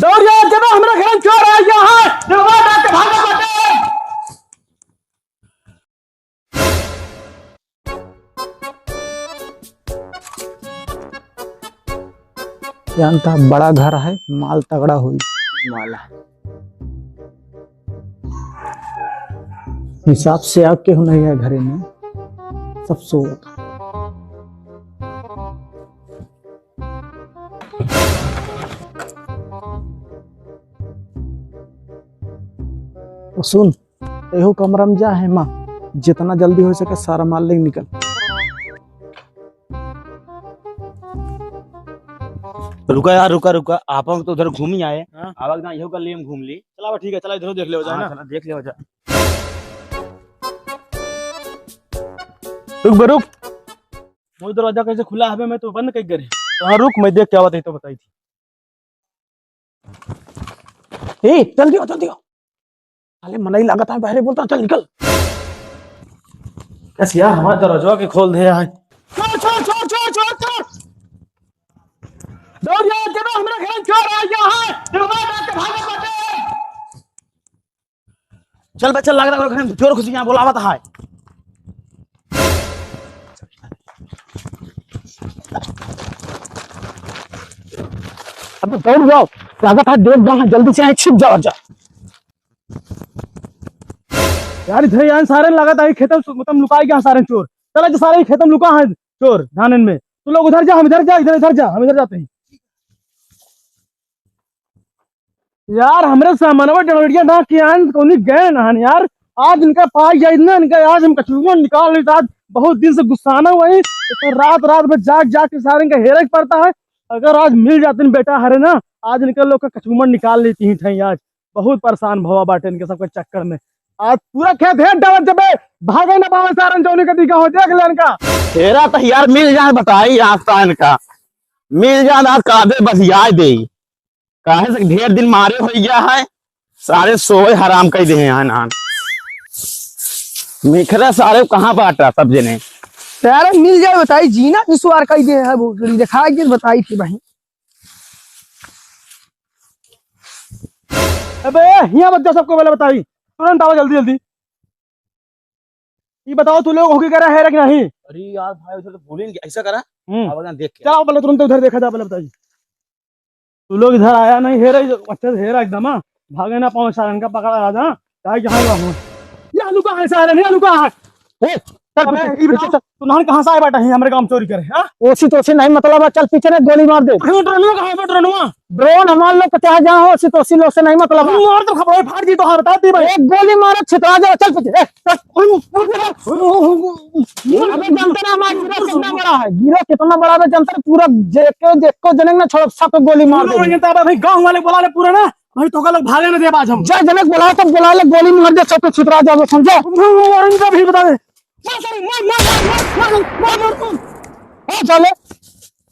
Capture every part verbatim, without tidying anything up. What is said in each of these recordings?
दौड़ जाओ, जब हमरा घर में चोर आ गया है, दरवाजा के भागो बटे। जानता बड़ा घर है, माल तगड़ा होई। माला। हिसाब से आग केहू नहीं है घरे में, सब सोवत। ओ सुन, एहो कमरा में जा है माँ, जितना जल्दी हो सके सारा माल लेके निकल। रुका यार, रुका, रुका, आपन तो उधर घूमी आए। हाँ। आवा के ना, इहो गली में घूम ली। चला, ठीक है, चला, इधरो देख लेवा जाए हाँ, ना। चला, देख लेवा जाए। रुक बे, रुक। वो दरवाजा कैसे खुला हवे, मैं तो बंद कर गए। हाँ, रुक, मैं देख के आवत ही तो बताई थी। ए, जल्दी आओ, जल्दी आओ। साले मनई लागत है, बाहरे बोलता, चल निकल। बस यार, हमारे दरवाजा के खोल दे यार। चोर, चोर, चोर, चोर, चोर, चोर। दौड़ जाओ, जब हमरा घर में चोर आ गया है, दरवाजा के भागो बटे। चल बे, चल, लग रहा है घर में चोर घुस गया, बुलावत है। अबे दौड़ जाओ, लागत है देख गया है, जल्दी से यहाँ छिप जाओ जा। यार, इधर यहाँ सारे लागत है, खेतम सु-, मतलब लुकाई गया सारे चोर। चला जो सारे खेतम लुका है चोर धानन में। तू लोग उधर जा, हम इधर जा, इधर, इधर जा, हम इधर जाते हैं। यार, हमरे सामानवा डंगड़िया ना के आन कौनी गए ना हन यार। आज इनका पाई जाए ना, इनका आज हम कचुआ निकाल लेते। आज बहुत दिन से गुस्साना हुआ है, तो रात रात में जाग जाग के सारे इनका हेरे के पड़ता है। अगर आज मिल जाते न बेटा हरे ना, आज इनका लोग का कचुआ निकाल लेती ही थे आज। बहुत परेशान भवा बाटे इनके सबके चक्कर में। आज पूरा खेत हेर डालत जबे, भागे ना पावे सारन जौनी के दिखा हो, देख ले इनका। हेरा तो यार मिल जाए बताई आज तो इनका, मिल जाए आज कादे बस याद दे। काहे से ढेर दिन मारे हो गया है, सारे सोए हराम कई दे हैं नान। मिखरा सारे कहाँ बाटा सब जने। सारे मिल जाए बताई, जीना दुश्वार कई दे है, वो दिखाई के बताई थी भाई। अबे हियाँ बच्चा सबको पहले बताई, तुरंत आओ जल्दी जल्दी। ये बताओ तू लोग होके करा है कि नहीं? अरे यार भाई, उधर तो भूले नहीं, ऐसा करा। हम्म। अब ना देख के। चलो पहले तुरंत उधर देखा जा, पहले बताइए। तू लोग इधर आया नहीं, हेरा, अच्छा से हेरा एकदम, हाँ। भागे ना पावे सारन का, पकड़ा राजा, जाए जहाँ हुआ हूँ। ये लुका है सारन, ये लुका है। ए, चल अबे, पीछे, ये बताओ, पीछे चल। तू नान कहाँ से आए बाटा ही हमरे गाँव में चोरी करे, हाँ? ओसी तोसी नहीं मतलब है, चल पीछे ने गोली मार दे। अरे, ड्रोनवा कहाँ है, ड्रोनवा? ड्रोन हमार लोग के चाहे जहाँ हो, ओसी तोसी लोग से नहीं मतलब है। अरे, मार तो खबर फाड़ दी तो, हाँ, बता दी भाई। एक गोली मारे, छितरा जाओ, चल पीछे। ए, चल। अरे, अबे, जानते ना हमारा गिरोह कितना बड़ा है, गिरोह कितना बड़ा है, जानते ना, पूरा जेके, जेको जनक ना छोड़, सबको गोली मार पूरा दे। जनता भाई, गाँव वाले बुला ले पूरा ना, भाई, तो का लोग भागे ना दे आज हम। जा जनक बुलाओ, सब बुला ले, गोली मार दे, सब तो छितरा जाओ, समझा? मार, मार, इनका भी बता दे। मार, साले, मार, मार। ए, साले,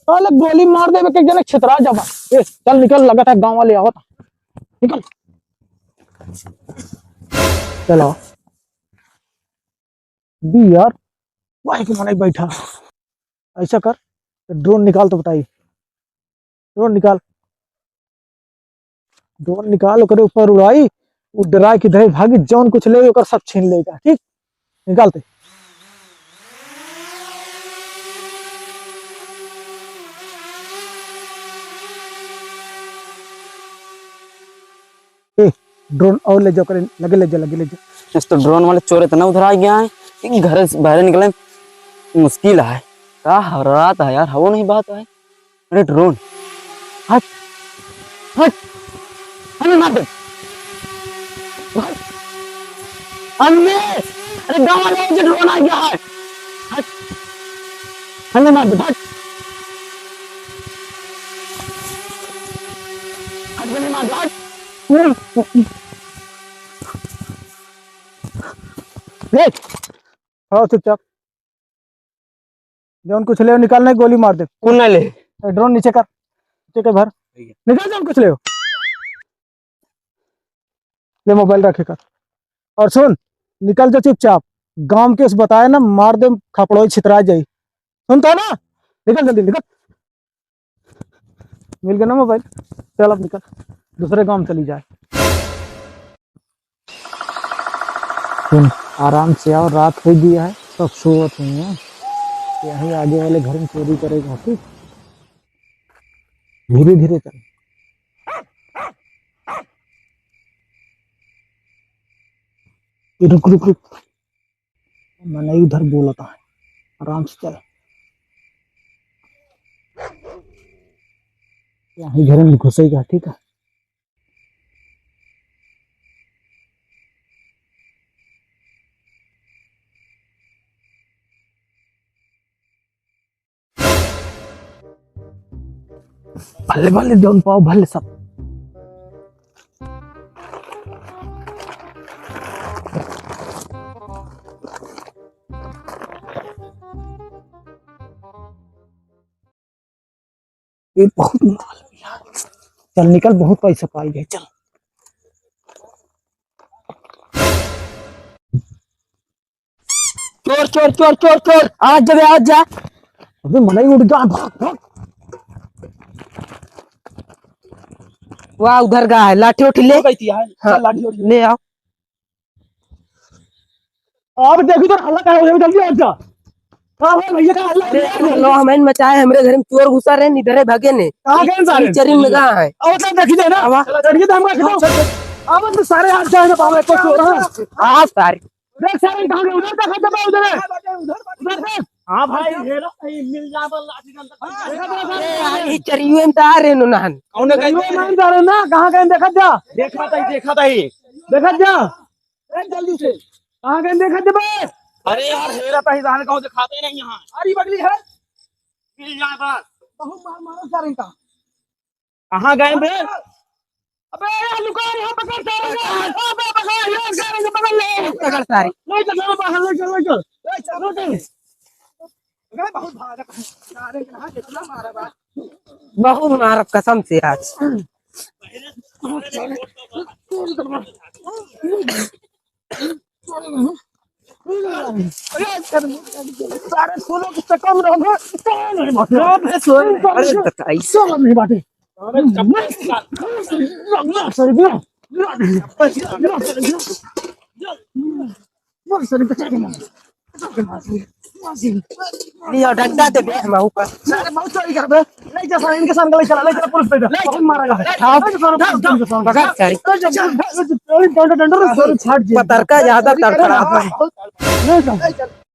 साले, गोली मार देबे, एक जने छितरा जाबा। ए, चल निकल, लगत है गाँव वाले आवत। निकल। चलो। दी यार, वाह, एक मनई बैठा। ऐसा कर, ड्रोन निकाल तो बताई। ड्रोन निकाल। ड्रोन निकाल, ओकरे ऊपर उड़ाई, उ डराए कि धरे भागी, जौन कुछ ले ओकर सब छीन लेगा, ठीक? निकालते। ए, ड्रोन और ले जाओ, ओकरे लगे ले जा, लगे ले जा। इस तो ड्रोन वाले चोर इतना उधर आ गया है कि घर से बाहर निकले मुश्किल है। का हरात है यार, हवो नहीं बात है। अरे ड्रोन, हट, हट, हमें मार दे। हट। अम्मे, अरे गाँव वाले, ये ड्रोन आ गया है। हट, हमें मार दे, हट। हट, हमें मार दे, हट। ले, आओ चुपचाप। जौन कुछ ले निकाल, नहीं गोली मार दे। कौन ना ले? ए, ड्रोन नीचे कर, नीचे कर भर। ठीक है। निकाल जौन कुछ ले। ले मोबाइल रखे कर। और सुन, निकल जा चुपचाप। गांव के उस बताए ना, मार दे, खपड़ोई छितरा जाई। सुनता ना? निकल जल्दी, निकल। मिल गया ना मोबाइल, चल अब निकल। दूसरे गाँव में चली जाए। सुन, आराम से आओ, रात होइ गया है, सब सोवत हुई हैं। यहीं आगे वाले घर में चोरी करेगा, ठीक? धीरे धीरे चल। रुक, रुक, रुक। मनई उधर बोलता है, आराम से चल। यहीं घर में घुसेगा, ठीक है? भले, भले, जौन पाओ, भले सब। ये बहुत माल है यार। चल निकल, बहुत पैसा पाई गए, चल। चोर, चोर, चोर, चोर, चोर, आज जबे, आज जा। अबे मनई उठ गया, भाग, भाग। वाह, उधर गया है, लाठी उठी ले। हो गई थी यार, हाँ, चल लाठी उठी ले। ले आओ। अब देखी तो हल्ला का हो गया, जल्दी आ जा। का भाई, भैया का हल्ला अरे किया है? लो, हमन मचाए, हमरे घर में चोर घुसा रहे, इधरे भागे ने। कहाँ गए सारे? चरी में गया है। अब तो देखी जाए ना। आवा। चढ़िए तो हमका खिलाओ। अब तो सारे आ जाए ना, बाबा, एक चोर, हाँ। हाँ, सारे। देख सारे कहाँ गए? उधर देखा जब उधर है। उधर देख। हाँ भाई, हेरा, ये मिल जाए, बस लाठी डंडा। अरे यार, ये चरियो में तो आ रहे नो नहन। कौन है? चरियो में तो आ रहे ना, कहाँ गए देखा जा। देखा था, देखा था ये। देखा जा। ए, जल्दी से। कहाँ गए देखा जा बे। अरे यार, हेरा था, इधर कौन दिखाते नहीं यहाँ। अरे बगली है। मिल जाए बस। बहुत मार मारो सारे का। कहाँ गए बे? अबे यार, लुका रहे हो, पकड़ सारे को। अबे पकड़, ये सारे को पकड़ ले। पकड़ सारे। ले चल, ले चल, ले चल, ले चल। ले चल, ले चल। अबे बहुत भाग, सारे के हाथ इतना मारा बा। बहुत मारब कसम से आज। अरे, सारे सोलह के चक्कर में रहो, कौन नहीं बाटे? अरे, बताई। सोलह नहीं बाटे। सर, सर, सर, लियो, डंडा दे बे, हम ऊपर। सारे बहुत चोरी करबे। ले जा, सारे इनके सामने ले चला, ले चला, पुलिस पे दे। ले चल, मारा जा। हाँ। ले जा, सारे पुलिस पे दे। पकड़, सारे। ले जा, ले जा, डंडा, डंडा, सारे छाट दे। पतरका ज्यादा तड़फड़ा है। ले जा।